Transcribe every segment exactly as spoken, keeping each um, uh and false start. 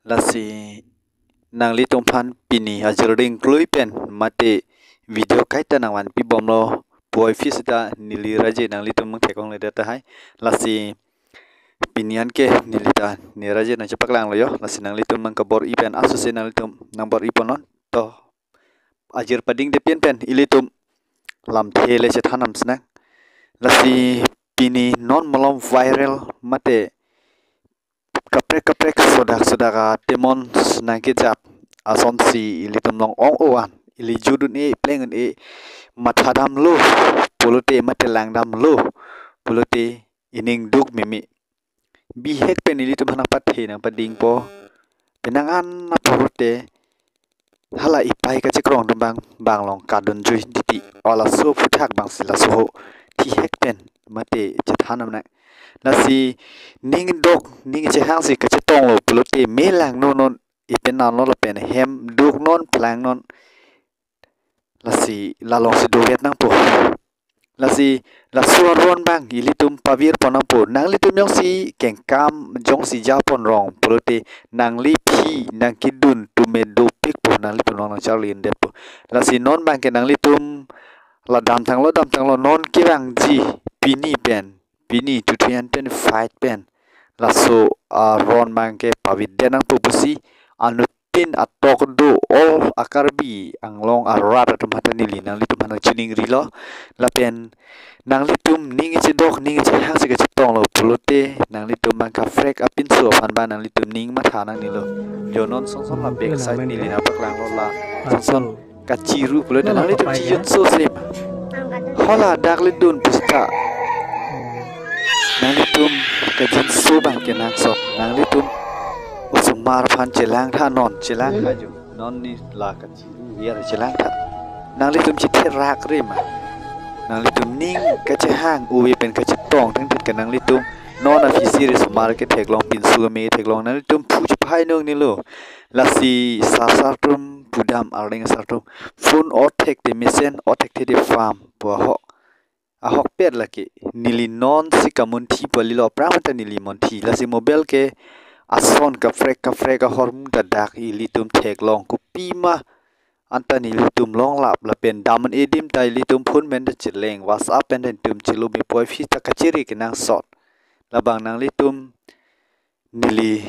Lasi nanglitum aphan pini ajir ding klui pen mate video kaita nangvanpi bomlo puvoiphit seta neli raje nanglitum nangtheklongle det tahai. Lasi pini anke neli ta ne raje nangchepaklanglo jo. Lasi nanglitum nangkabor-i pen asose nanglitum nangbor-i ponnon. To ajir padingde pin pen ilitum lamthe le chethan nam sinang. Lasi pini non malom viral mate kaprek kaprek sodak sodak atemon nangkejap asonsi ilitum long-ong-o an, ili jut un-e, pleng un-e, matha damlo pulote mate lang damlo pulote ining duk meme. Bihek pen ilitum aphan nangpathe nangpadingpo. Penang an apor te hala ipai kachekrong atum abang bang long kadun jui titi. O laso aphuthak abangsi laso ho thihek pen mate chethan nam nang. Lasi ning dok ning chehangsi kachetonglo pulote me langnon non, ipen nanlo lapen hem duknon plangnon. Lasi la alongsi dovet nangpo. Lasi laso aron abang ilitum pavirpon nangpo. Nanglitum jongsi kengkam jongsi japon rong pulote nangli aphi nangkedun atum me dopikpo, nanglitum long nangcharli un-edetpo. Lasi non abangke nanglitum la damtanglo damtanglo, non kevangji pini pen, pini two thousand twenty-five pen laso aron abangke pavirdet nangpo pusi anuttin atok do all a-Karbi Anglong arat atum aphan ta neli nanglitum aphan nangchiningrilo. Lapen nanglitum ning chedok ning chehangsi kachetonglo pulote nanglitum abang kaprek apinso aphan abang nanglitum ning matha nangnelo. Jo non sonson la backside neli nangpaklanglo la sonson kachiru pulote nanglitum chijutso sema. Hala dak le dun pusta. Nanglitum kajinso abangke nangsot. Nanglitum osomar aphan chelangtha non, chelangtha jo. Non ne la kachiru viar chelangtha. Nanglitum chitherak rema. Nanglitum ning kachehang ove pen kachetong thangthit ke nanglitum non aphisi ri osomar ketheklong, pinso keme ketheklong, nanglitum phu chephai nangnelo. Lasi sar sar atum pudam, arleng sar atum, phone othek te mesen, othek te de farm pu ahok. Ahokpet lake neli nonsi kamunthi pu kalilo, aphrang ta neli munthi. Lasi mobile ke ason kaprek kaprek ahormu ta dak ilitum theklong, kopima anta nelitum longlap lapen dam un-e adim ta ilitum phone pen ta cheleng, WhatsApp pen ta ilitum chelo, me puvoiphit ta kachere kenangsot. Labang nanglitum neli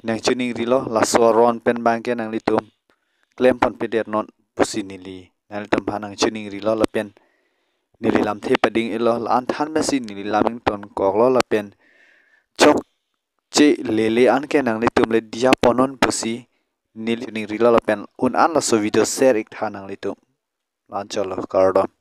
nangchiningrilo, laso aron pen abangke nanglitum klemponpedet non pusi neli nanglitum aphan nangchiningrilo lapen neli lamthe pading-elo, la-an than mesi neli lam ingtonkoklo lapen chokche lele anke nanglitum le diya ponnon pusi neli chiningrilo lapen un-an laso video share iktha nanglitum. La-an cholo, kardom.